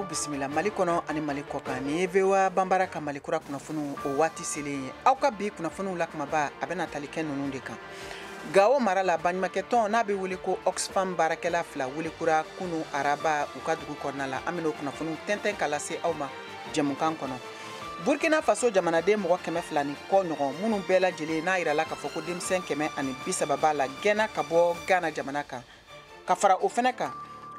Bisimila Mali kɔnɔ ani Mali kɔkan. Nin ye VOA Banbara ka Mali kura kunnafoniw o waati selen ye. Aw ka bi kunnafoniw la kumaba a bɛna tali kɛ ninnu de kan. Gawo mara la, baɲumankɛtɔn n'a bɛ wele ko Oxfam baarakɛla fila wele kura kunu araba u ka dugu kɔnɔna la. An bɛn'o kunnafoniw tɛntɛn ka lase aw ma jɛmukan kɔnɔ. Burkina Faso jamanaden mɔgɔ 200 ni kɔ ɲɔgɔn minnu bɛɛ lajɛlen n'a yirala k'a fɔ ko denmisɛn 130 b'a la gɛnna ka bɔ Ghana jamana kan. Ka fara o fɛnɛ kan,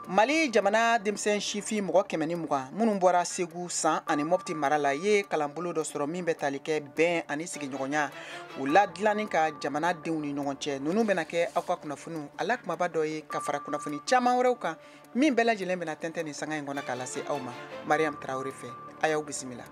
Mali jamana denmisɛn sifin mɔgɔ 120 minnu bɔra Segu, San ani Mopti mara la ye kalanbolo dɔ sɔrɔ min bɛ tali kɛ bɛn ani sigiɲɔgɔnya u ladilanni ka jamana denw ni ɲɔgɔn cɛ. Ninnu bɛna kɛ aw ka kunnafoniw a la kumaba dɔ ye ka fara kunnafoni caman wɛrɛw kan min bɛɛ lajɛlen bɛna tɛntɛn nin sanga in kɔnɔ k'a lase aw ma Mariam Traoré fɛ. A y'aw bisimila.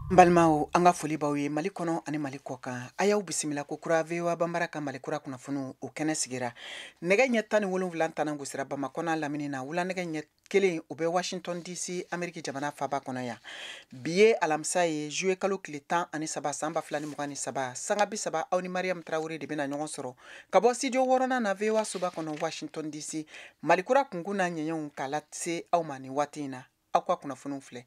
N balimaw, an ka foli b'aw ye Mali kɔnɔ ani Mali kɔkan. A y'aw bisimila ko kura VOA Banbara ka Mali kura kunnafoniw o kɛnɛ sigira. Nɛgɛ ɲɛ 17 tana gosira Bamakɔ n'a lamini na. Wula nɛgɛ ɲɛ 1 o bɛ Washington DC, Ameriki jamana faba kɔnɔ yan. Bi ye alamisa ye, juillet kalo tile 13 san 2023, sanga 30 aw ni Mariam Traoré de bɛna ɲɔgɔn sɔrɔ ka bɔ studio wɔɔrɔnan na VOA soba kɔnɔ Washington DC. Mali kura kunkun n'a ɲɛɲɛw k'a lase aw ma nin waati in na. Aw ka kunnafoniw filɛ.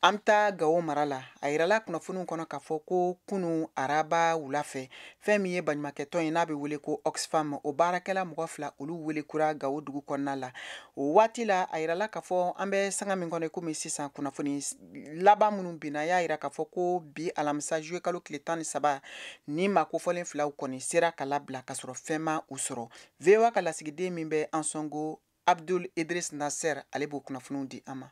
An bɛ taa Gawo mara la. A yirala kunnafoniw kɔnɔ k'a fɔ ko kunu araba wula fɛ, fɛn min ye baɲumankɛtɔn ye n'a bɛ wele ko Oxfam, o baarakɛla mɔgɔ fila olu wele kura Gawo dugu kɔnɔna la. O waati la, a yirala k'a fɔ an bɛ sanga min kɔnɔ komi sisan, kunnafoni laban minnu binna y'a yira k'a fɔ ko bi alamisa juillet kalo tile 13 ni maa kofɔlen filaw kɔni sera ka labila k'a sɔrɔ fɛn ma u sɔrɔ. VOA ka lasigiden min bɛ Ansongo, Abdul Idris Nasser, ale b'o kunnafoniw di an ma.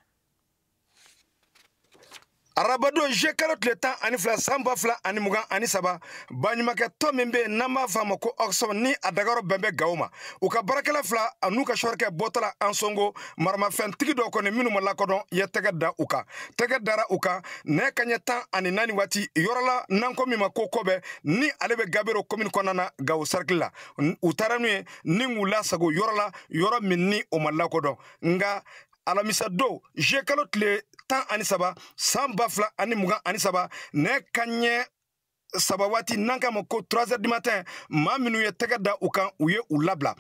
Arabadon juillet kalo tile 12 san 2023, baɲumankɛtɔn min bɛ yen n'an b'a fɔ a ma ko Oxfam ni a dagayɔrɔ bɛn bɛ Gawo ma, u ka baarakɛla fila an'u ka sɔrɔkɛ bɔtɔla Ansongo, maramafɛntigi dɔw kɔni minnu ma lakodɔn ye tɛgɛ da u kan. Tɛgɛ dara u kan nɛgɛ kanɲɛ 14 waati yɔrɔ la n'an ko min ma ko Kɔbɛ, ni ale bɛ Gabero commune kɔnɔna na Gawo cercle la. U taara n'u ye ni k'u lasago yɔrɔ la, yɔrɔ min ni o ma lakodɔn. Nka alamisa don juillet kalo tile 13 san 2023 nɛgɛ kanɲɛ 3 waati n'an k'a ma ko 3 heures du matin, maa minnu ye tɛgɛ da u kan u ye u labila.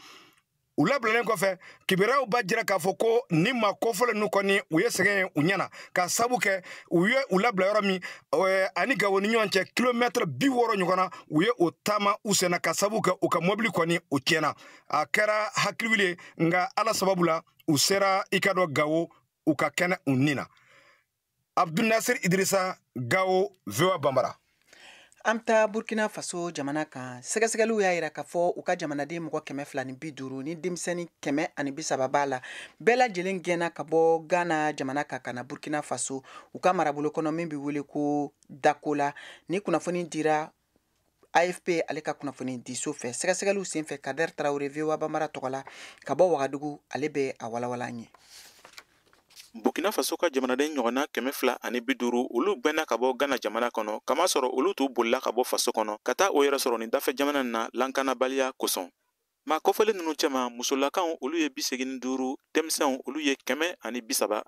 U labilalen kɔfɛ, kibaruyaw b'a jira k'a fɔ ko ni maa kofɔlen ninnu kɔni u ye sɛgɛn ye u ɲɛna, k'a sabu kɛ u ye u labila yɔrɔ min ani Gawo ni ɲɔgɔn cɛ kilomɛtɛrɛ 60 ɲɔgɔn na, u ye o taama u senna k'a sabu kɛ u ka mɔbili kɔni o tiɲɛna. A kɛra hakiliwuli ye, nka Ala sababu la u sera i ka dɔn Gawo u ka kɛnɛ u nin na. Abdul Nasir Idrissa, Gawo, VOA Banbara. An bɛ taa Burkina Faso jamana kan. Sɛgɛsɛgɛliw y'a yira k'a fɔ u ka jamanaden mɔgɔ 250 ni denmisɛnnin 130 b'a la, bɛɛ lajɛlen gɛnna ka bɔ Ghana jamana kan ka na Burkina Faso u ka marabolo kɔnɔ min bɛ wele ko Dakola. Ni kunnafoni dira AFP ale ka kunnafoni diso fɛ. Sɛgɛsɛgɛliw senfɛ, Kader Traoré VOA Banbara tɔgɔ la ka bɔ Wagadugu, ale bɛ a walawala an ye. Burkina Faso ka jamanaden ɲɔgɔnna 250 olu gbɛnna ka bɔ Ghana jamana kɔnɔ, kamasɔrɔ olu t'u bolila ka bɔ faso kɔnɔ ka taa o yɛrɛ sɔrɔ nin dafɛ jamana in na lankanabaliya kosɔn. Maa kɔfɛlen ninnu cɛma, musolakaw olu ye 85, denmisɛnw olu ye 135.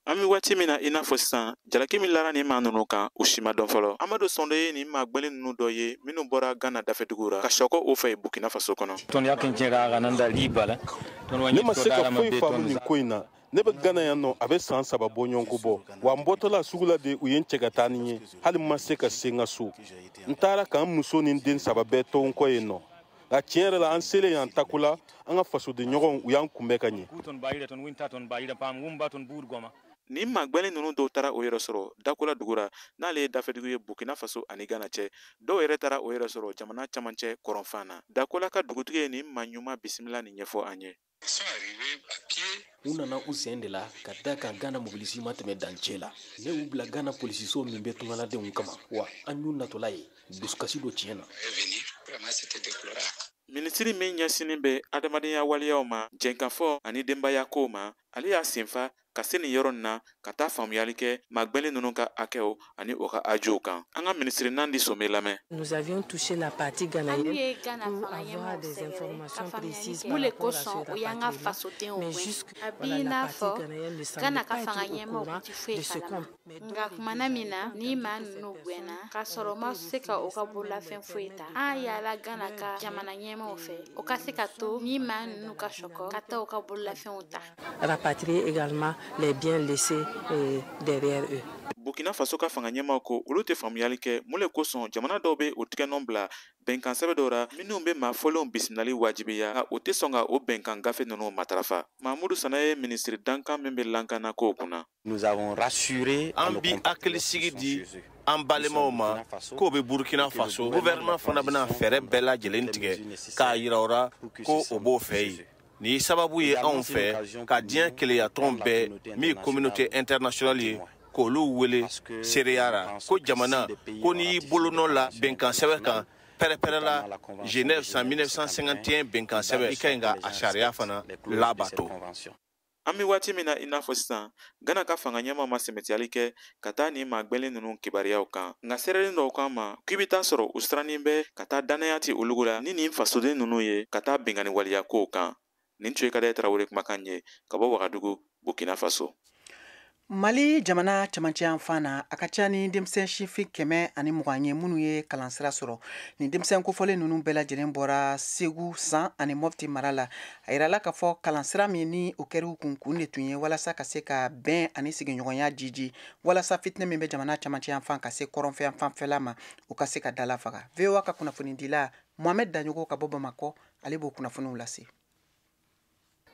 An bɛ waati min na i n'a fɔ sisan, jalaki min lara nin maa ninnu kan, u si ma dɔn fɔlɔ. Amadu Sɔndo ye nin maa gwɛlen ninnu dɔ ye minnu bɔra Ghana dafɛdugu ra ka sɔkɔ o fɛ Burkina Faso kɔnɔ. Ne ma se ka foyi faamu nin ko in na. Ne bɛ Ghana yan nɔ, a bɛ san 3 bɔ ɲɔgɔn bɔ. Wa n bɔtɔla sugu la de u ye n cɛ ka taa ni n ye, hali n ma se ka se n ka so. N taara ka n muso ni n den 3 bɛɛ to n kɔ yen nɔ. Nka tiɲɛ yɛrɛ la, an selen yan Tako la, an ka fasodenɲɔgɔnw u y'an kunbɛn ka ɲɛ. Nin maa gwɛlen ninnu dɔw taara o yɛrɛ sɔrɔ Dakola dugu ra, n'ale ye dafɛdugu ye Burkina Faso ani Ghana cɛ. Dɔw yɛrɛ taara o yɛrɛ sɔrɔ jamana camancɛ kɔrɔnfan na. Dakola ka dugutigi ye nin maa ɲuman bisimila nin ɲɛfɔ an ye. U nana u sen de la ka da kan Ghana mobilisi ma tɛmɛ dancɛ la. Ne y'u bila Ghana polisiso min bɛ tungaladenw kama, wa an y'u natɔla ye dusukasi don tiɲɛ na. Minisiri min ɲɛsinnen bɛ adamadenya waleyaw ma, jɛnkafɔ ani denbaya kow ma, Ale y'a senfa ka se nin yɔrɔ nin na ka taa faamuyali kɛ magbɛnlen ninnu ka hakɛw ani o ka ajow kan. An ka minisiri Nandi Some lamɛn. Nous avions touché la partie ghanéenne pour avoir des informations précises par rapport à ce rapatriement. Mais jusque voilà, la partie ghanéenne ne semble pas être au courant de ce qu'on. Nka kumana min na ni maa ninnu gwɛnna k'a sɔrɔ ma se ka o ka bololafɛn foyi ta, an yaala Gana ka jamana ɲɛmaaw fɛ o ka se ka to ni maa ninnu ka sɔkɔ ka taa u ka bololafɛnw ta. Rapatrier également les biens laissés derrière eux. Burkina Faso ka fanga ɲɛmaaw ko olu tɛ faamuyali kɛ mun le kosɔn jamana dɔw bɛ o tigɛnɔ bila bɛnkan sɛbɛn dɔw ra minnu bɛ maa fɔlenw bisimilali wajibiya, nka o tɛ sɔn ka o bɛnkan gafe ninnu matarafa. Mahamudu Sana ye minisiri dankan min bɛ lankana kow kunna. Nous avons rassuré an bi hakilisigi di an balimaw ma k'o bɛ Burkina Faso gouvernement fana bɛna fɛɛrɛ bɛɛ lajɛlen tigɛ k'a yira o ra ko o b'o fɛ yen. Nin ye sababu ye anw fɛ ka diɲɛ keleyatɔn bɛɛ min ye communauté internationale ye k'olu wele seereya ra ko jamana ko n'i y'i bolonɔ la bɛnkan sɛbɛn kan pɛrɛpɛrɛla Genève san 1951 bɛnkan sɛbɛn i ka ɲi ka a sariya fana labato. An bɛ waati min na i n'a fɔ sisan, Gana ka fanga ɲɛmaa ma sɛmɛtiyali kɛ ka taa nin maa gbɛnlen ninnu kibaruyaw kan, nka seerelen dɔw k'an ma k'i bɛ taa sɔrɔ u sirannen bɛ ka taa dannaya ti olugu la ni nin fasoden ninnu ye ka taa binkanni waleya kow kan. Nin tun ye Kadɛ Tarawele kumakan ye ka bɔ Wagadugu, Burkina Faso. Mali jamana camancɛ yanfan na, a ka ca ni denmisɛn sifin 120 ye minnu ye kalansira sɔrɔ. Nin denmisɛn kofɔlen ninnu bɛɛ lajɛlen bɔra Segu, San ani Mopti mara la. A yirala k'a fɔ kalansira min ni o kɛra u kun de tun ye walasa ka se ka bɛn ani sigiɲɔgɔnya jiji, walasa fitinɛ min bɛ jamana camancɛ yanfan ka se kɔrɔnfɛ yanfanfɛla ma, o ka se ka dala faga. VOA ka kunnafonidila Mohamed Daɲogo ka bɔ Bamakɔ, ale b'o kunnafoniw lase.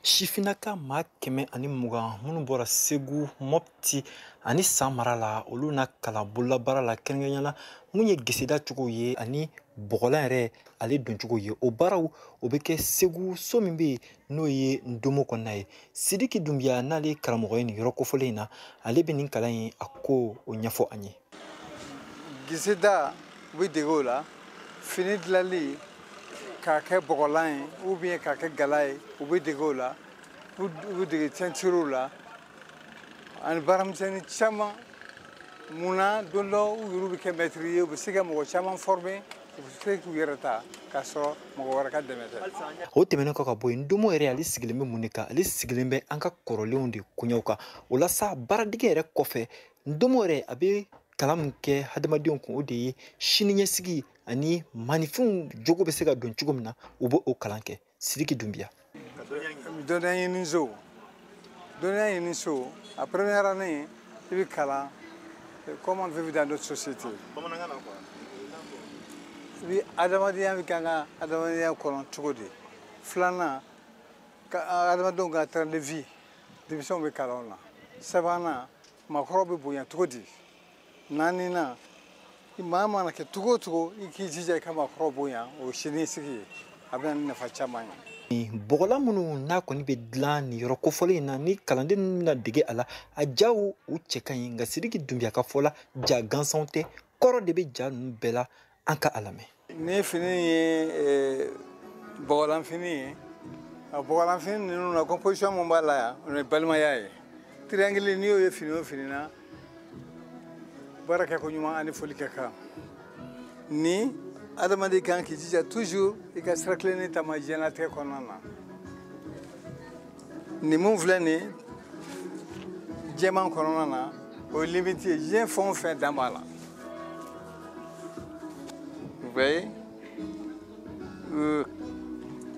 Sifinnaka maa 120 minnu bɔra Segu, Mopti ani San mara la, olu na kalan bololabaara la kɛrɛnkɛrɛnnenya la mun ye geseda cogo ye ani bɔgɔlan yɛrɛ ale doncogo ye. O baaraw o bɛ kɛ Segu so min bɛ yen n'o ye Ndomo kɔnɔna ye. Sidiki Dunbiya n'ale ye karamɔgɔ ye nin yɔrɔ kofɔlen in na, ale bɛ nin kalan in a ko o ɲɛfɔ an ye. Geseda u bɛ dege o la, fini dilanli k'a kɛ bɔgɔlan ye ou bien k'a kɛ gala ye, u bɛ dege o la, u bɛ dege teinture la ani baaramisɛnnin caman. Munna don dɔ u yɛrɛ bɛ kɛ maître ye, u bɛ se ka mɔgɔ caman former, u bɛ se k'u yɛrɛ ta k'a sɔrɔ mɔgɔ wɛrɛ ka dɛmɛ tɛ. O tɛmɛnen kɔ ka bɔ yen, Ndomo yɛrɛ ale sigilen bɛ mun de kan? Ale sigilen bɛ an ka kɔrɔlenw de koɲɛw kan. O la sa, baaradege yɛrɛ kɔfɛ, Ndomo yɛrɛ a bɛ kalan min kɛ hadamadenw kun, o de ye siniɲɛsigi ani maninfinw jogo bɛ se ka don cogo min na, u b'o kalan kɛ. Sidiki Dunbiya. Dɔnniya ɲini so, dɔnniya ɲini so, a première année i bɛ kalan comment vivre dans notre société. I bɛ adamadenya bɛ kɛ an ka adamadenya kɔnɔ cogo di. Filanan, adamadenw ka train de vie, denmisɛnw bɛ kalan o la. Sabanan, maakɔrɔw bɛ bonya cogo di. Naaninan, maa mana kɛ cogo o cogo i k'i jija i ka maakɔrɔw bonya, o ye siniɲɛsigi ye, a bɛ na ni nafa caman ye. Bɔgɔlan minnu n'a kɔni bɛ dilan nin yɔrɔ kofɔlen in na, ni kalanden ninnu bɛna dege a la, a jaw u cɛ ka ɲi, nka Sidiki Dunbiya ka fɔ la, ja gansanw tɛ, kɔrɔ de bɛ ja ninnu bɛɛ la. An ka a lamɛn. Ni fini ye bɔgɔlanfini ye, a bɔgɔlanfini ninnu na composition min b'a la yan, o ye balimaya ye. Triangle n'i y'o ye fini o fini na, baara kɛ ko ɲuman ani foli kɛ kan. Ni adamaden kan k'i jija toujours i ka sira tilennen taama diɲɛlatigɛ kɔnɔna na. Nin mun filɛ nin ye jɛman kɔnɔna na, o ye limite ye, diɲɛ fɛn o fɛn dan b'a la. Vous voyez,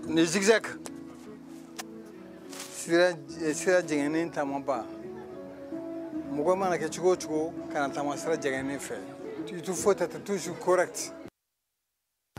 nin zigzag sira jɛngɛnnen taamaba, mɔgɔ mana kɛ cogo o cogo kana taama sira jɛngɛnnen fɛ, il faut être toujours correct.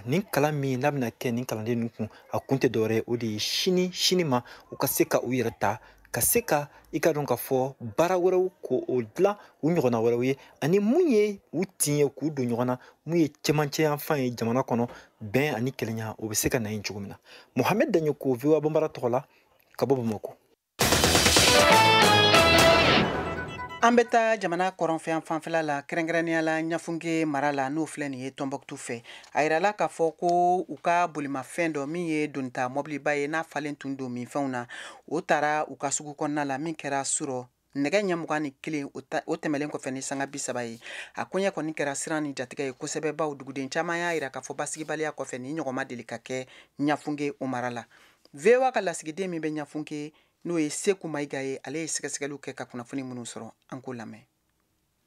Nin kalan min n'a bɛna kɛ nin kalanden ninnu kun, a kun tɛ dɔwɛrɛ ye, o de ye sini sini ma u ka se ka u yɛrɛ ta, ka se ka i ka dɔn k'a fɔ baara wɛrɛw ko o dilan u ɲɔgɔnna wɛrɛw ye, ani mun ye u tin ye k'u don ɲɔgɔn na, mun ye cɛmancɛ yanfan ye jamana kɔnɔ, bɛn ani kelenya o bɛ se ka na yen cogo min na. Mohamed Daɲoko, VOA Banbara tɔgɔ la ka bɔ Bamakɔ. An bɛ taa jamana kɔrɔnfɛn fanfɛla la, kɛrɛnkɛrɛnnenya la Ɲafunke mara la, n'o filɛ nin ye Tɔnbɔkutu fɛ. A yirala k'a fɔ ko u ka bolimafɛn dɔ min ye donita mɔbiliba ye, n'a falen tun don minfɛnw na, o taara u ka sugu kɔnɔna la min kɛra surɔ nɛgɛ ɲɛ 21, o tɛmɛlen kɔfɛ ni sanga 30 ye. A koɲɛ kɔni kɛra siran ni jatigɛ ye kosɛbɛ, baw duguden caman y'a yira k'a fɔ basigibaliya kɔfɛ nin ɲɔgɔn ma deli ka kɛ Ɲafunke o mara la. VOA ka lasigiden min bɛ Ɲafunke, n'o ye Seku Mayiga ye, ale ye sɛgɛsɛgɛliw kɛ ka kunnafoni minnu sɔrɔ, an k'o lamɛn.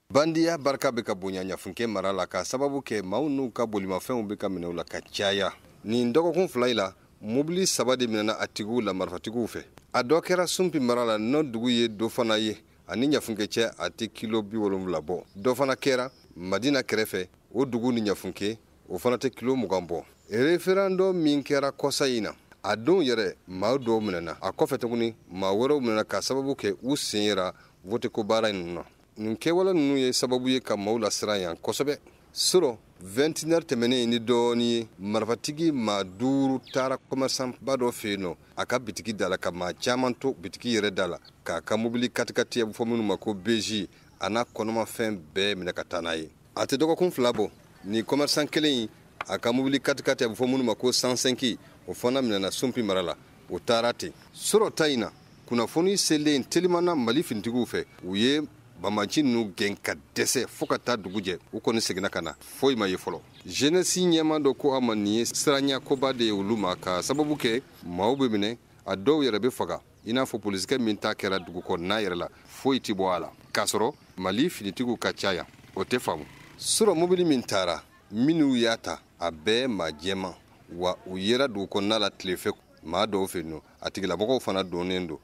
Bandiya barika bɛ ka bonya Ɲafunke mara la ka sababu kɛ maaw n'u ka bolimafɛnw bɛ ka minɛ u la ka caya. Nin dɔgɔkun 2 in la, mobili 3 de minɛna a tigiw la marifatigiw fɛ. A dɔ kɛra Sunpi mara la, n'o dugu ye dɔ fana ye, ani Ɲafunke cɛ a tɛ kilo 70 bɔ. Dɔ fana kɛra Madina kɛrɛfɛ, o dugu ni Ɲafunke o fana tɛ kilo 20 bɔ. Référendum min kɛra kɔsa in na, a don yɛrɛ maa dɔw minɛna, a kɔfɛ tuguni maa wɛrɛw minɛna ka sababu kɛ u sen yera vote ko baara ninnu na. Nin kɛwale ninnu ye sababu ye ka maaw lasiran yan kosɛbɛ. Surɔ 21h tɛmɛnen ni dɔɔnin ye, marifatigi maa 5 taara commerçant ba dɔ fɛ yen nɔ, a ka bitigi da la, ka maa caman to bitigi yɛrɛ da la, k'a ka mobili katikati a bɛ fɔ minnu ma ko BJ, a n'a kɔnɔmafɛn bɛɛ minɛ ka taa n'a ye. A tɛ dɔgɔkun 2 bɔ, nin commerçant kelen in, a ka mobili katikati a bɛ fɔ minnu ma ko 105, o fana minɛna Sunpi mara la, o taara ten. Surɔ ta in na, kunnafoni selen telimana Mali finitigiw fɛ, u ye banbanci ninnu gɛn ka dɛsɛ fo ka taa dugu jɛ, u kɔni seginna ka na, foyi ma ye fɔlɔ. Jeunesse ɲɛmaa dɔ ko a ma nin ye siranya koba de ye olu ma, ka sababu kɛ maaw bɛ minɛ, a dɔw yɛrɛ bɛ faga, i n'a fɔ polisikɛ min ta kɛra dugu kɔnɔna yɛrɛ la, foyi tɛ bɔ a la, k'a sɔrɔ Mali finitigiw ka ca yan, o tɛ faamu. Surɔ mobili min taara, minnu y'a ta, a bɛɛ maa jɛman, wa u yera dugu kɔnɔna la tile fɛ maa dɔw fɛ yen nɔ, a tigilamɔgɔw fana donnen don.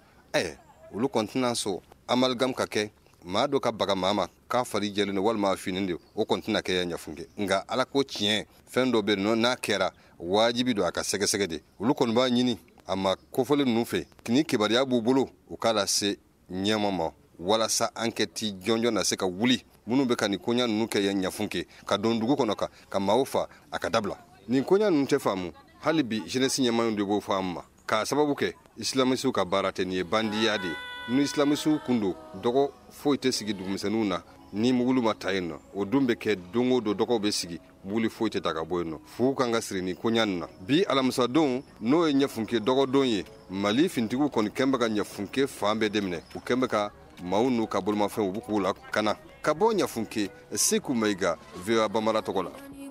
Olu kɔni tɛna sɔn amalgame ka kɛ, maa dɔ ka baga maa ma k'a fari jɛlen don walima a finnen don, o kɔni tɛna kɛ yan Ɲafunke. Nka ala ko tiɲɛ, fɛn dɔ bɛ yen nɔ, n'a kɛra wajibi don a ka sɛgɛsɛgɛ de. Olu kɔni b'a ɲini a ma kofɔlen ninnu fɛ, ni kibaruya b'u bolo, u k'a lase ɲɛma ma, walasa enquête jɔnjɔn na se ka wuli minnu bɛ ka nin koɲa ninnu kɛ yan Ɲafunke, ka don dugu kɔnɔ ka maaw fa, a ka dabila. Nin koɲa ninnu tɛ faamu, hali bi jeunesse ɲɛmaw de b'o fɔ an ma, k'a sababu kɛ islamisiw ka baara tɛ, nin ye bandiya de ye. Ni islamisiw kun don, dɔgɔ foyi tɛ sigi dugumisɛnninw na ni mugulu ma ta yen nɔ. O dun bɛ kɛ don o don, dɔgɔw bɛ sigi, muguli foyi tɛ ta ka bɔ yen nɔ. Fu kan ka siri nin koɲa nin na. Bi alamisadon, n'o ye Ɲafunke dɔgɔdon ye, Mali finitigiw kɔni kɛn bɛ ka Ɲafunke fan bɛɛ de minɛ. U kɛn bɛ ka maaw n'u ka bolomafɛnw, u bɛ k'u lakana. Ka bɔ Ɲafunke, Seku Mayiga, VOA Bambara tɔgɔ la.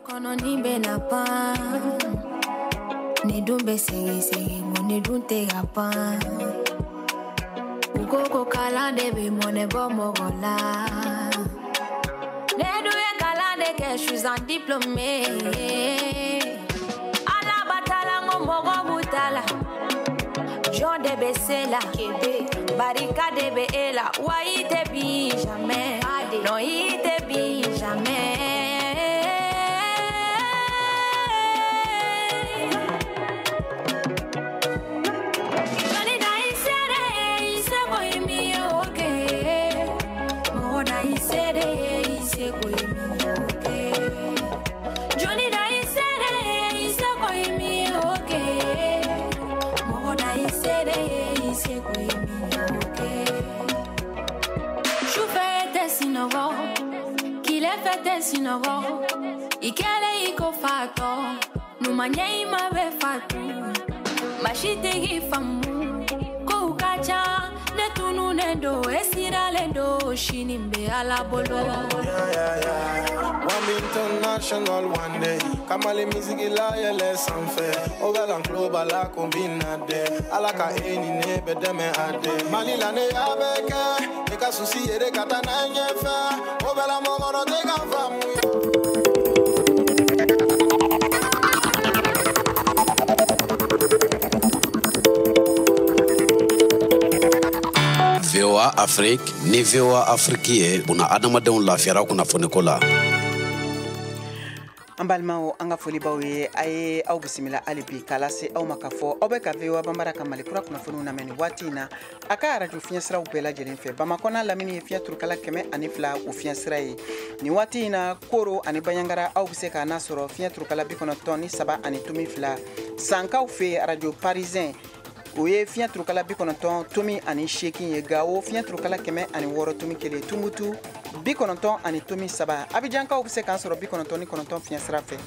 Kɔnɔni bɛ na pan, ne dun bɛ sɛgɛn sɛgɛn, ko ne dun tɛ ka pan. U ko ko kalan de bɛ mɔnɛ bɔ mɔgɔ la. Ne dun ye kalan de kɛ, je suis un diplômé. Ala b'a la, n ko mɔgɔ b'u ta la. Jɔn de bɛ se la, barika de bɛ e la, wa i tɛ bin jamais, non i tɛ bin jamais. Sinɔgɔ i kɛlen i ko fatɔ numan ɲɛ i ma bɛ fatu masitigi faamu kow ka ca ne tununnen don e siralen don sini bɛ Ala bolo. One international one day Kamale musique la yɛlɛ sanfɛ o bɛ lan tulo b'a la ko n bɛ na dɛ Ala ka e ni ne bɛ dɛmɛ a dɛ Mali la ne y'a bɛɛ kɛ ne ka souci ye de ka taa n'a ɲɛfɛ o bɛ la mɔgɔ tɛ ka faamu. VOA Afrique ni VOA Afrique ye buna adamadenw lafiyara kunnafoniko la. An balimaw, an ka foli b'aw ye, a ye aw bisimila hali bi k'a lase aw ma k'a fɔ aw bɛ ka VOA Bambara ka Mali kura kunnafoniw lamɛn nin waati in na a ka arajo fiɲɛsiraw bɛɛ lajɛlen fɛ. Bamakɔ n'a lamini ye fiɲɛ turukala 102 o fiɲɛsira ye nin waati in na. Koro ani Banjagara aw bɛ se k'a nasɔrɔ fiɲɛ turukala 93.2. Sankaw fɛ arajo Parisien O ye fiɲɛ turukala 90.8 ye. Gawo fiɲɛ turukala 106.1, Tumutu 90.3. Abijankaw bɛ se k'an sɔrɔ 99 fiɲɛ sira fɛ.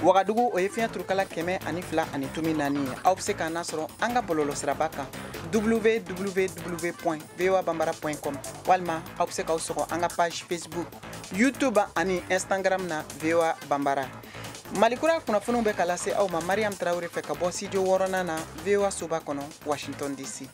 Wagadugu o ye fiɲɛ turukala 102.4 ye. Aw bɛ se k'an lasɔrɔ an ka bɔlɔlɔsiraba kan www.voabambara.com, walima aw bɛ se k'aw sɔgɔ an ka page Facebook, YouTube ani Instagram na VOA Bambara. Malikura kunnafoniw bɛ ka lase aw ma Mariam Traoré fɛ ka bɔ studio 6nan na VOA soba kɔnɔ, Washington DC.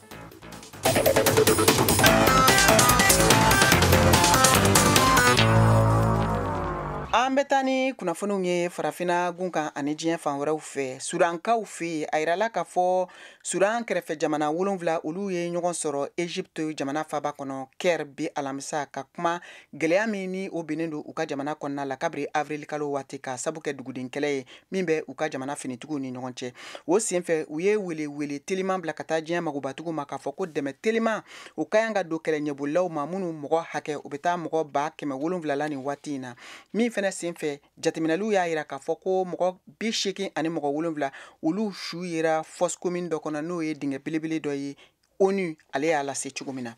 An bɛ taa ni kunnafoniw ye farafinna gun kan ani diɲɛ fan wɛrɛw fɛ. Sudankaw fɛ yen, a yirala k'a fɔ Sudan kɛrɛfɛ jamana 7 olu ye ɲɔgɔn sɔrɔ Egypte jamana faaba kɔnɔ Caire bi alamisa, ka kuma gɛlɛya min ni o binnen don u ka jamana kɔnɔna la kabiri avril kalo waati, ka sabu kɛ duguden kɛlɛ ye min bɛ u ka jamana finitigiw ni ɲɔgɔn cɛ. O senfɛ u ye wele teliman bila ka taa diɲɛ magobatigiw ma k'a fɔ ko dɛmɛ teliman o ka kan ka don kɛlɛ ɲɛbolilaw ma minnu mɔgɔ hakɛ o bɛ taa mɔgɔ 700,000 la nin waati in na. Min fɛnɛ senfɛ, jateminɛliw y'a yira k'a fɔ ko mɔgɔ 87 olu su yera fosse commune dɔ kɔnɔ, n'o ye dingɛ belebele dɔ ye ONU ale y'a lase cogo min na.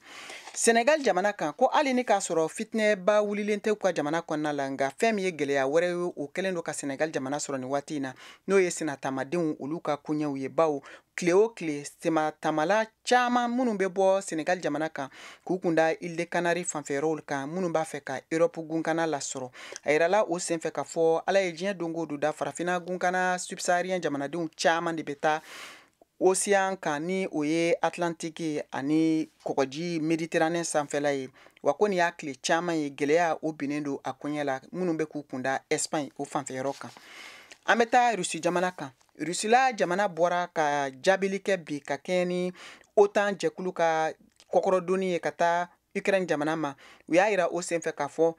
Senegal jamana kan, ko hali ni k'a sɔrɔ fitinɛba wulilen tɛ u ka jamana kɔnɔna la, nka fɛn min ye gɛlɛya wɛrɛ ye o kɛlen don ka Senegal jamana sɔrɔ nin waati in na, n'o ye sennatamadenw olu ka koɲɛw ye. Bawo tile o tile sematamala caman minnu bɛ bɔ Senegal jamana kan k'u kunda Île de Canaries fanfɛyɔrɔw kan, minnu b'a fɛ ka Europe gunkana lasɔrɔ. A yirala o senfɛ k'a fɔ Ala ye diɲɛ don o don da, farafinna gunkana subsaharien jamanadenw caman de bɛ taa océan kan, ni o ye Atlantique ani kɔgɔji Méditerranée sanfɛla ye. Wa ko nin y'a tile caman ye gɛlɛya o binnen don a koɲɛ la, minnu bɛ k'u kunda Espagne o fanfɛyɔrɔ kan. An bɛ taa Russie jamana kan. Russie jamana bɔra ka jaabili kɛ bi ka kɛɲɛ ni OTAN jɛkulu ka kɔkɔrɔdonni ye ka taa Ukraine jamana ma. U y'a yira o senfɛ k'a fɔ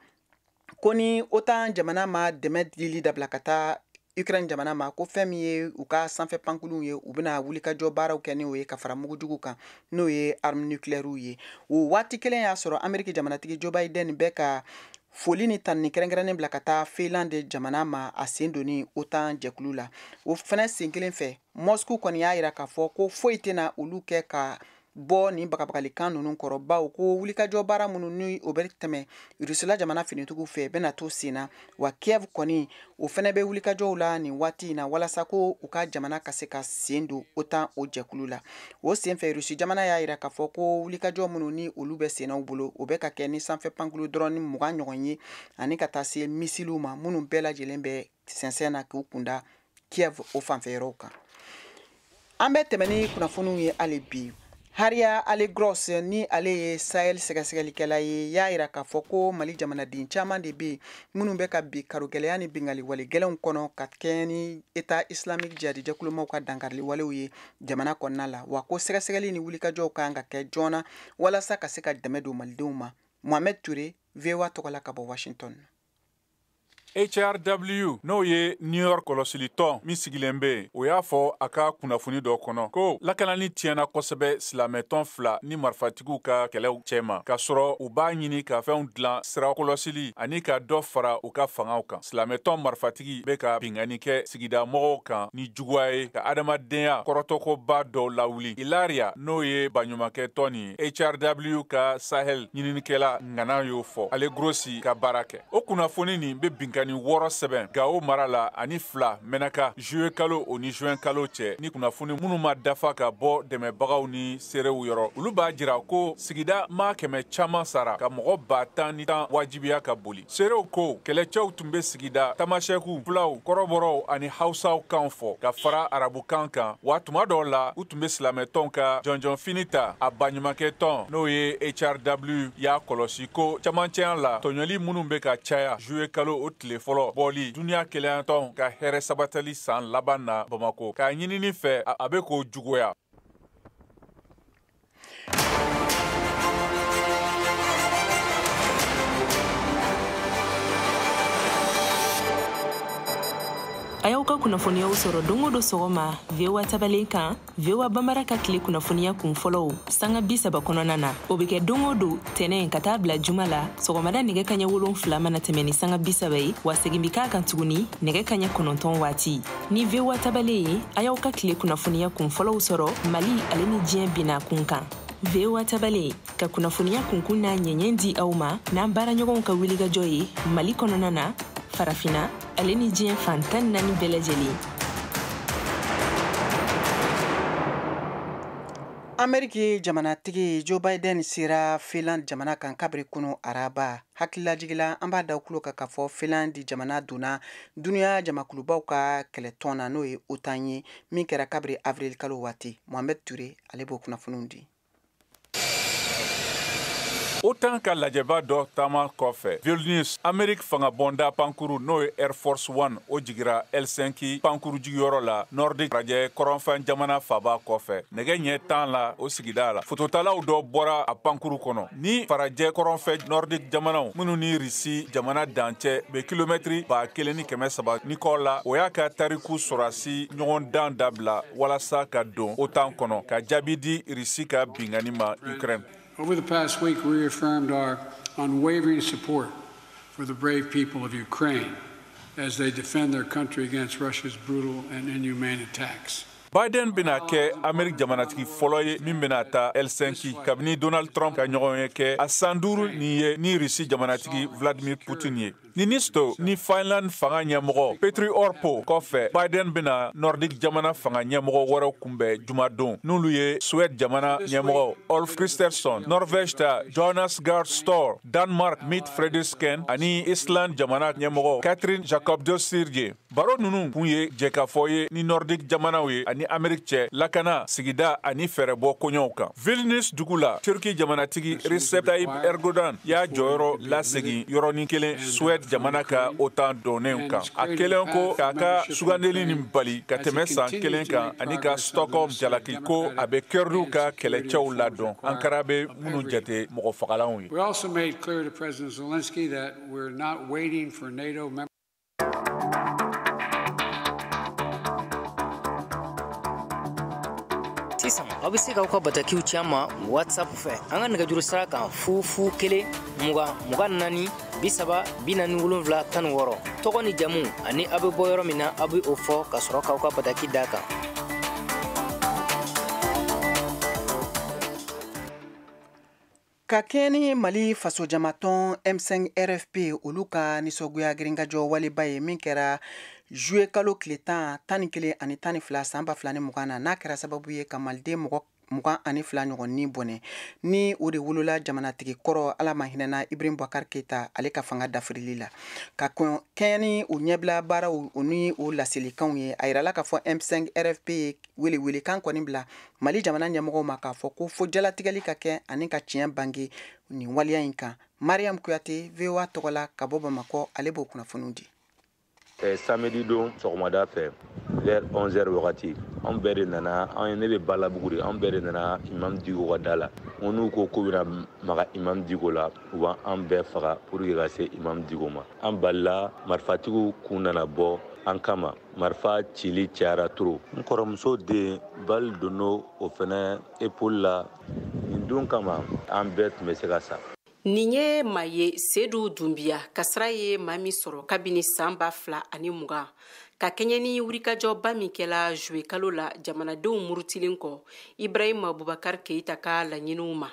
ko ni OTAN jamana ma dɛmɛ dili dabila ka taa Ukraine jamana ma, ko fɛn min ye u ka sanfɛ pankuluw ye, u bɛna wulikajɔ baaraw kɛ ni o ye ka fara mugujugu kan, n'o ye arme nucléaire ye. O waati kelen y'a sɔrɔ Amérique jamanatigi Joe Biden bɛ ka foli ni tanuni kɛrɛnkɛrɛnnen bila ka taa Finlande jamana ma a sen donni OTAN jɛkulu la. O fana sen kelen fɛ, Moscou kɔni y'a yira k'a fɔ ko foyi tɛna olu kɛ ka bɔ nin bagabagalikan ninnu kɔrɔ, bawo ko wulikajɔ baara minnu ni o bɛ tɛmɛ Rusila jamana finitigiw fɛ bɛna to sen na. Wa Kiev kɔni o fɛnɛ bɛ wulikajɔw la nin waati in na walasa ko u ka jamana ka se ka sen don OTAN o jɛkulu la. O senfɛ Rusi jamana y'a yira k'a fɔ ko wulikajɔ minnu ni olu bɛ senna u bolo, o bɛ ka kɛ ni sanfɛ pankulu dɔrɔn ni 20 ɲɔgɔn ye, ani ka taa se misiliw ma minnu bɛɛ lajɛlen bɛ sɛnsɛn na k'u kunda Kiev o fanfɛyɔrɔw kan. An bɛ tɛmɛ ni kunnafoniw ye hali bi. Haria Alegros ni ale ye Sahel sɛgɛsɛgɛlikɛla ye, y'a yira k'a fɔ ko Mali jamanaden caman de bɛ yen minnu bɛ ka bi karogɛlɛya ni bingali wale gɛlɛnw kɔnɔ ka kɛɲɛ ni État islamique jihadijɛkulumaw ka dankarili walew ye jamana kɔnɔna la. Wa ko sɛgɛsɛgɛli ni wulikajɔw kan ka kɛ joona walasa ka se ka dɛmɛ don malidenw ma. Mohamed Touré, VOA tɔgɔ la ka bɔ Washington. HRW n'o ye New York kɔlɔsilitɔn min sigilen bɛ yen, o y'a fɔ a ka kunnafoni dɔ kɔnɔ ko lakanani tiɲɛna kosɛbɛ silamɛtɔn 2 ni marifatigiw ka kɛlɛw cɛma, k'a sɔrɔ u b'a ɲini ka fɛnw dilan sira kɔlɔsili ani ka dɔ fara u ka fangaw kan. Silamɛtɔn marifatigi bɛ ka binkanni kɛ sigida mɔgɔw kan ni juguya ye, ka adamadenya kɔrɔtɔkoba dɔw lawuli. Ilaria n'o ye baɲumankɛ tɔn ye, HRW ka Sahel ɲininikɛla ŋana y'o fɔ ale Grossi ka baara kɛ. O kunnafoni nin bɛ binkanni 6 sɛbɛn Gao mara la ani 2 Menaka juillet kalo o ni juin kalo cɛ, ni kunnafoni minnu ma dafa ka bɔ dɛmɛbagaw ni seerew yɔrɔ. Olu b'a jira ko sigida maa 100 caman sara ka mɔgɔ 10,000 wajibiya ka boli. Seerew ko kɛlɛcɛw tun bɛ sigida tamasɛkiw, fulaw, kɔrɔbɔrɔw ani hausaw kan fɔ ka fara arabukan kan, wa tuma dɔw la u tun bɛ silamɛtɔn ka jɔnjɔnfini ta. A baɲumankɛ tɔn n'o ye HRW y'a kɔlɔsi ko camancɛya la tɔɲɔli minnu bɛ ka caya juillet kalo o tile fɔlɔ bɔli duniya kelenyatɔn ka hɛrɛ sabatali san laban na Bamako, k'a ɲinini fɛ a bɛ k'o juguya. A y'aw ka kunnafoniyaw sɔrɔ don o don sɔgɔma VOA tabalen kan, VOA Bambara ka tile kunnafoniya kun fɔlɔw sanga 30 kɔnɔna na. O bɛ kɛ don o don tɛnɛn ka taa bila juma la sɔgɔmada nɛgɛ kaɲɛ 7 mana tɛmɛ ni sanga 30 ye, wa segin bɛ k'a kan tuguni nɛgɛ kaɲɛ 9 waati. Ni VOA tabalen ye, a y'aw ka tile kunnafoniya kun fɔlɔw sɔrɔ Mali ale ni diɲɛ binna kun kan. VOA tabalen ka kunnafoniya kunkun n'a ɲɛɲɛ di aw ma n'an baaraɲɔgɔnw ka wulikajɔ ye Mali kɔnɔna na, Farafina ale ni diɲɛ fan 14 bɛɛ lajɛlen. Ameriki jamanatigi Joe Biden sera Finland jamana kan kabiri kunu araba. Hakililajigila an b'a da kulo kan k'a fɔ Finland jamana donna dunuya jamakulubaw ka kɛlɛtɔn na, n'o ye OTAN ye, min kɛra kabiri avril kalo waati. Mohamed Touré ale b'o kunnafoniw di. OTAN ka lajɛba dɔ taama kɔfɛ, Vilnius, Amerique fangabonda pankuru n'o ye Air Force One, o jigira Helsinki pankuru jigiyɔrɔ la Nordique rajɛ kɔrɔnfɛn jamana faba kɔfɛ. Nɛgɛ ɲɛ 10 la o sigida la, fototalaw dɔ bɔra a pankuru kɔnɔ ni farajɛ kɔrɔnfɛ Nordique jamanaw minnu ni Risi jamana dancɛ bɛ kilomɛtiri 1300 ni kɔ la, o y'a ka tariku sɔrɔsi ɲɔgɔndan dabila walasa ka don OTAN kɔnɔ ka jaabi di Risi ka binkanni ma Ukraine. Over the past week, we reaffirmed our unwavering support for the brave people of Ukraine as they defend their country against Russia's brutal and inhumane attacks. Biden bɛna kɛ Amerique jamanatigi fɔlɔ ye min bɛna taa Helsinki kabini Donald Trump ka ɲɔgɔn ye kɛ a san 5 nin ye ni Russie jamanatigi Vladimir Putin ye. Niinisto ni Finland fanga ɲɛmɔgɔ Petri Orpo kɔfɛ, Biden bɛna Nordique jamana fanga ɲɛmɔgɔ wɛrɛw kunbɛn jumadon, n'olu ye Suède jamana ɲɛmɔgɔ Ulf Kristersson, Norvège ta Jonas Gahr Store, Danmark Mette Frederiksen ani Islande jamana ɲɛmɔgɔ Katrin Jakobsdóttir ye. Baro ninnu kun ye jɛkafɔ ye ni Nordique jamanaw ye ani Amerique cɛ lakana, sigida ani fɛɛrɛbɔ koɲɛw kan. Vilnius dugu la, Turki jamanatigi Recep Tayyip Erdogan y'a jɔyɔrɔ lasegin yɔrɔnin kelen Suède jamana ka OTAN donnenw kan. A kɛlen ko k'a ka sugandeli nin bali ka tɛmɛ san 1 kan ani ka Stockholm jalaki ko a bɛ Kurdiw ka kɛlɛcɛw ladɔn, Ankara bɛ minnu jate mɔgɔ fagalanw ye. We also made clear to President Zelensky that we're not waiting for NATO members. Sisan aw bɛ se k'aw ka batakiw ci an ma WhatsApp fɛ an ka nɛgɛjuru sira kan 0 0 1 20 24 30 47 16. Tɔgɔ ni jamu ani aw bɛ bɔ yɔrɔ min na, aw bɛ o fɔ ka sɔrɔ k'aw ka bataki d'a kan. Ka kɛɲɛ ni Mali fasojamatɔn M5 RFP olu ka nisɔngoya girinkajɔ waleba ye min kɛra juillet kalo tile 10, 11 ani 12 san 2020 na, n'a kɛra sababu ye ka maliden mɔgɔ 22 ɲɔgɔn ni bɔnɛ, ni o de wolola jamanatigi kɔrɔ Ala ma hinɛna Ibrahim Boubacar Keita ale ka fanga dafirili la. Ka kɛɲɛ ni o ɲɛbila baaraw ni o laselikanw ye, a yirala k'a fɔ M5 RFP ye welewelekan kɔni bila Mali jamana ɲɛmɔgɔw ma k'a fɔ ko fo jalatigɛli ka kɛ ani ka tiɲɛ bange nin waleya in kan. Mariam Kuyate VOA tɔgɔ la ka bɔ Bamakɔ, ale b'o kunnafoniw di. Samedi don sɔgɔmada fɛ vers 11h wagati, anw bɛɛ de nana, an ne bɛ Balabugu de, anw bɛɛ de nana Imam Dicko ka da la. N ko n'u ko k'u bɛna maga Imam Dicko la, u b'an bɛɛ faga pour que ka se Imam Dicko ma. An balila, marifatigiw kun nana bɔ an kama, marifa cili cayara trop. N kɔrɔmuso den bali donn'o o fɛnɛ épaule la. Nin don kama an bɛɛ tun bɛ se ka sa. Nin ye maa ye Sedu Dunbiya kasara ye maa min sɔrɔ kabini san 2020 ka kɛɲɛ ni wulikajɔba min kɛla juillet kalo la jamanadenw murutilen kɔ Ibrahim Boubacar Keita ka laɲiniw ma.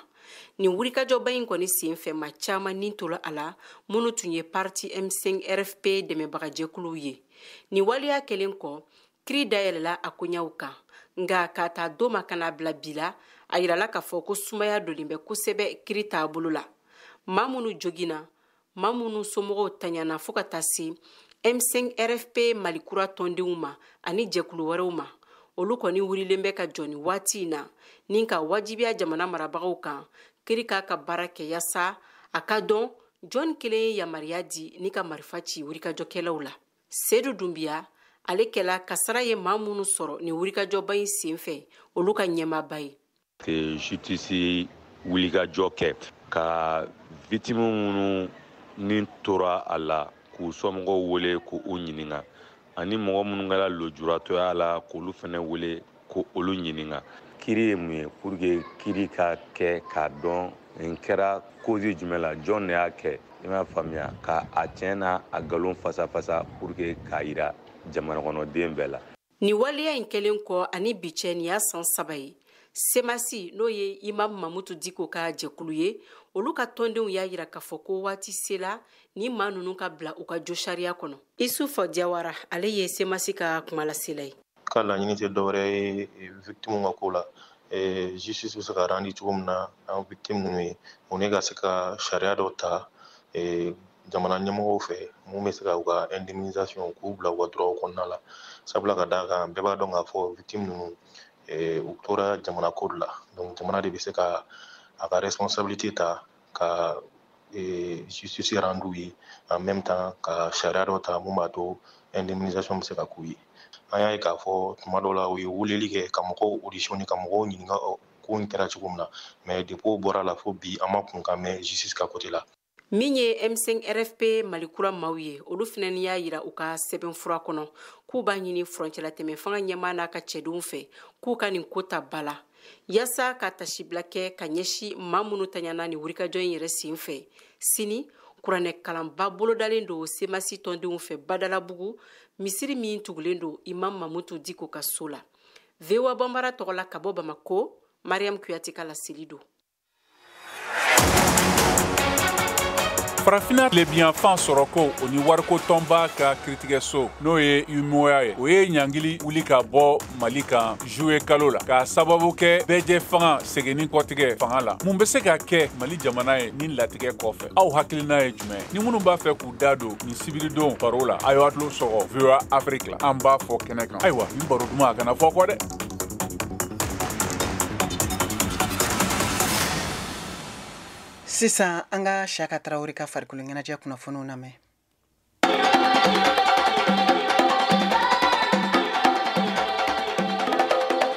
Nin wulikajɔba in kɔni senfɛ maa caman nin tora a la minnu tun ye parti M5 RFP dɛmɛbagajɛkuluw ye. Nin waleya kɛlen kɔ, kiri dayɛlɛla a koɲɛw kan, nka k'a ta don ma ka n'a bila bi la, a yirala k'a fɔ ko sumaya donnen bɛ kosɛbɛ kiri taabolo la. Maa minnu joginna, maa minnu somɔgɔw taɲana fo ka taa se M5 RFP Mali kura tɔndenw ma ani jɛkulu wɛrɛw ma, olu kɔni wulilen bɛ ka jɔ nin waati in na ni ka wajibiya jamana marabagaw kan kiri k'a ka baara kɛ yaasa a ka dɔn jɔn kelen ye yamaruya di ni ka marifa ci wulikajɔkɛlaw la. Sedu Dunbiya ale kɛla kasara ye maa minnu sɔrɔ nin wulikajɔba in senfɛ olu ka ɲɛmaaba ye. Justice wulikajɔ kɛ ka victime minnu ni tora a la k'u somɔgɔw wele k'u ɲininka. Ani mɔgɔ minnu kɛra lujuratɔya la, k'olu fana wele ko olu ɲininka. Kiri ye mun ye? Pour que kiri ka kɛ k'a dɔn nin kɛra cause jumɛn la, jɔn de y'a kɛ, i m'a faamuya, ka a tiɲɛ n'a a nkalon fasa fasa pour que k'a yira jamana kɔnɔden bɛɛ la. Nin waleya in kɛlen kɔ ani bi cɛ, nin y'a san 3 ye. Semasi, n'o ye Imam Mamutu Diko ka jɛkulu ye, olu ka tɔndenw y'a yira k'a fɔ ko waati sela ni maa ninnu ka bila u ka jo sariya kɔnɔ. Isufu Jawara, ale ye Semasi ka kumalasela ye. Ka laɲini tɛ dɔwɛrɛ ye victime ka ko la, justice bɛ se ka rendre cogo min na an victime ninnu ye, o ne ka se ka sariya dɔ ta jamana ɲɛmɔgɔw fɛ mun bɛ se ka u ka indemnisation k'u bila u ka droit kɔnɔna la. Sabula ka d'a kan, bɛɛ b'a dɔn k'a fɔ victime ninnu u tora jamana ko de la, donc jamana de bɛ se ka a ka responsabilité ta ka justice rendre u ye, en même temps ka sariya dɔ ta mun b'a to indemnisation bɛ se ka k'u ye. An y'a ye k'a fɔ tuma dɔw la u ye weleli kɛ ka mɔgɔw auditionner, ka mɔgɔw ɲininka ko in kɛra cogo min na, mais depuis o bɔra la fo bi an ma kun kan mɛn justice ka côté la. Min ye M5 RFP Malikura maaw ye, olu fana y'a yira u ka sɛbɛnfura kɔnɔ k'u b'a ɲini furancɛlatɛmɛ fanga ɲɛmaa n'a ka cɛdenw fɛ k'u ka nin ko ta ba la yaasa ka tasibila kɛ ka ɲɛsin maa minnu taɲana ni wulikajɔ in yɛrɛ sen fɛ. Sini kuranɛ kalanba bolodalen don Semasi tɔndenw fɛ Badalabugu, misiri min tugulen don Imam Mamutu Diko ka so la. VOA Bambara tɔgɔ la ka bɔ Bamako, Mariam Kuyate ka laseli don. Farafinna tilebinyanfan sɔrɔko o ni wariko tɔnba ka kiritigɛso, n'o ye UMOA ye, o ye ɲangili wuli ka bɔ Mali kan juillet kalo la k'a sababu kɛ bɛɛjɛ fanga seginni kɔtigɛ fanga la. Mun bɛ se ka kɛ Mali jamana ye ni latigɛ kɔfɛ? Aw hakilina ye jumɛn ye? Ni minnu b'a fɛ k'u da don nin sibiridon baro la, a y'aw tulo sɔgɔ VOA Afrique la, an b'a fɔ kɛnɛ kan. Ayiwa, nin baro duman a kana fɔ kɔ dɛ. Sisan an ka Siyaka Tarawele ka farikolo ɲɛnajɛ kunnafoniw lamɛn.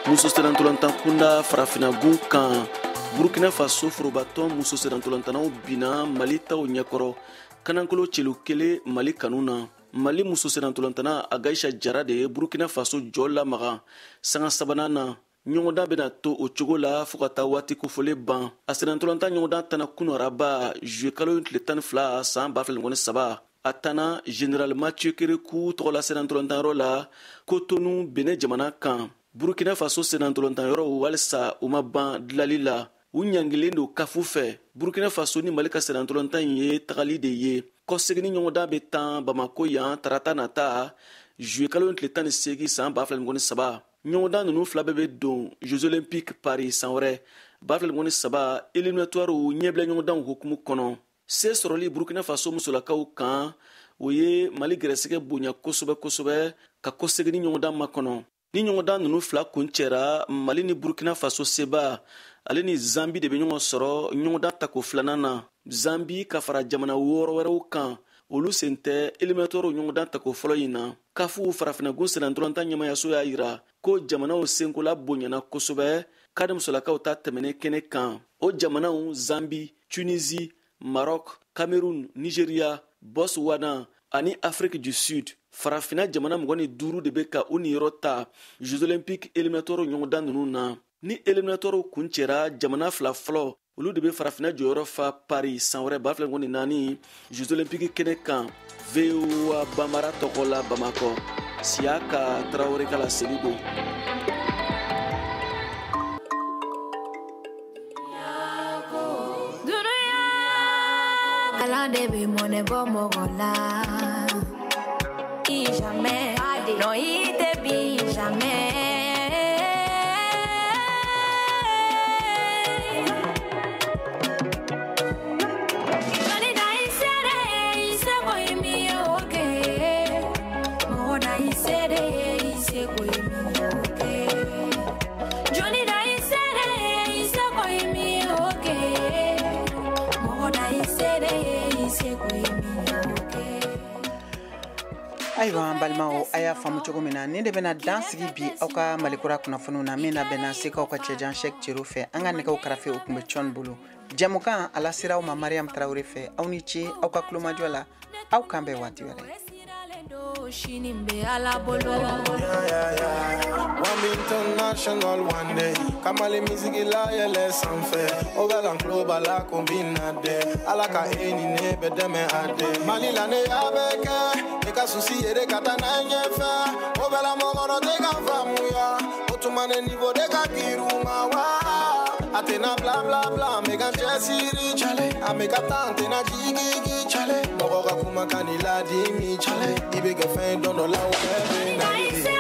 Muso sennantolatan kunda farafinagun kan, Burkina Faso forobatɔn muso sennantolatannaw binna Mali taw ɲɛkɔrɔ kanankolo celu kelen Mali kanu na. Mali muso sennantolatanna Agaisha Jara de ye Burkina Faso jɔ lamaga sanga sabanan na. Ɲɔgɔndan bɛna to o cogo la fɔɔ ka taa waati kofɔlen ban. A sennantolatan ɲɔgɔndan tana kunu araba juillet kalo tile 12 san 2023. A tana Général Mathieu Kérékou tɔgɔla sennantolatan yɔrɔ la Cotonou, Benin jamana kan. Burkina Faso sennantolatan yɔrɔw halisa u ma ban dilali la, u ɲangilen don kafu fɛ. Burkina Faso ni Mali ka sennantolatan in ye tagali de ye. Kɔseginni ɲɔgɔndan bɛ tan Bamako yan tarata nata juillet kalo tile 18 san 2023. Ɲɔgɔndan ninnu fila bɛɛ bɛ don Jeux Olympiques Paris san wɛrɛ 2023 éliminatoires ɲɛbila ɲɔgɔndanw hukumu kɔnɔ. Se sɔrɔli Burkina Faso musolakaw kan, o ye Mali gɛrɛsɛgɛ bonya kosɛbɛ kosɛbɛ ka kɔseginni ɲɔgɔndan makɔnɔ. Ni ɲɔgɔndan ninnu fila kuncɛra, Mali ni Burkina Faso seba ale ni Zambi de bɛ ɲɔgɔn sɔrɔ ɲɔgɔndan tako filanan na. Zambi ka fara jamana 6 wɛrɛw kan, olu sen tɛ éliminatoires ɲɔgɔndan tako fɔlɔ in na. Kafu farafinagun sennantolatan ɲɛmayaso y'a yira ko jamanaw senkola bonyana kosɛbɛ kadi musolakaw ta tɛmɛnen kɛnɛ kan. O jamanaw Zambi, Tunisie, Maroc, Cameroun, Nigeria, Botswana ani Afrique du Sud. Farafinna jamana 25 de bɛ ka u niyɔrɔ ta Jeux Olympiques éliminatoires ɲɔgɔndan ninnu na. Ni éliminatoires kuncɛra, jamana 2 fɔlɔ olu de bɛ farafinna jɔyɔrɔ fa Paris san wɛrɛ 2024 Jeux Olympiques kɛnɛ kan. VOA Bambara tɔgɔ la Bamakɔ, Siyaka Tarawele ka laseli don. Kalan de bɛ mɔnɛ bɔ mɔgɔ la. Jamais, non, i tɛ bin jamais. Ayiwa an balimaw, a y'a faamu cogo min na, nin de bɛna dan sigi bi aw ka Malikura kunnafoniw na min labɛnna Sekaw ka cɛjan Cheick Cero fɛ. An ka nɛgɛw karafe o tun bɛ Cɔn bolo. Jɛmukan a lasera aw ma Mariam Tarawele fɛ. Aw ni ce aw ka kulomajɔ la, aw kan bɛn waati wɛrɛ. Ko sini bɛ Ala bolo. One international one day. Kamale musique la yɛlɛ sanfɛ. O bɛ lan tulo b'a la ko n bɛ na dɛ. Ala ka e ni ne bɛ dɛmɛ a dɛ. Mali la ne y'a bɛɛ kɛ. Ne ka souci ye de ka taa n'a ye ɲɛfɛ. O bɛɛ la mɔgɔ dɔ tɛ ka faamuya. O tuma ne niveau de ka girin u ma wa. A tɛna bla bla bla, n bɛ ka n cɛsiri cale. A bɛ ka taa n tɛna jigigi cale. Mɔgɔ ka kumakan ni ladimi cale. I bɛ kɛ fɛn ye don dɔ la o bɛɛ bɛ na ye.